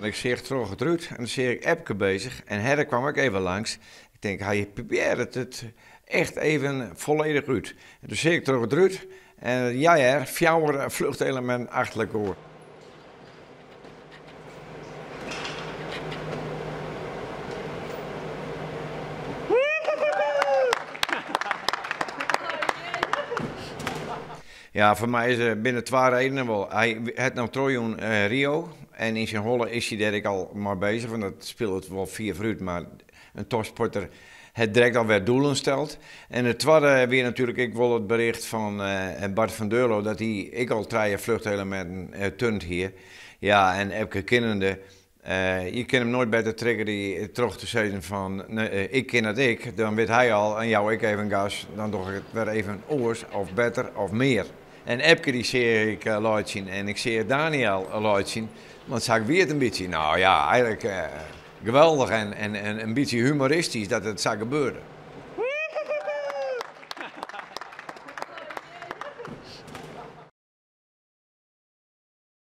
Ik seach troch it rút en dan seach ik Epke bezich en Herre kwam ek even langs. Ik tink, hy probearret it echt even folledich út. En toen seach ik troch it rút en ja hear, fjouwer fluchteleminten achter elkoar. Ja, foar my is der binne twa redenen wol. Hy hat no trochjûn Rio en yn syn holle is hy dêr ek al mei bezich, want dat spilet wol fier foarút, mar in topsporter hat direkt alwer doelen steld. En it twadde wie natuerlik ek wol it bericht fan Bart van Deurloo dat hy ek al trije fluchteleminten turnd hie. Ja, en Epke kennende, je kinne him noait better triggerje troch te sizzen fan ik kin dat ek, dan wit hy al en jou ek even gas, dan doch ik it wer even oars of better of mear. En Epke dy seach ik laitsjen en ik seach Daniël laitsjen, want sa wie it in bytsje. Nou ja, eigenlik geweldich en in bytsje humoristysk dat it sa gebeurde.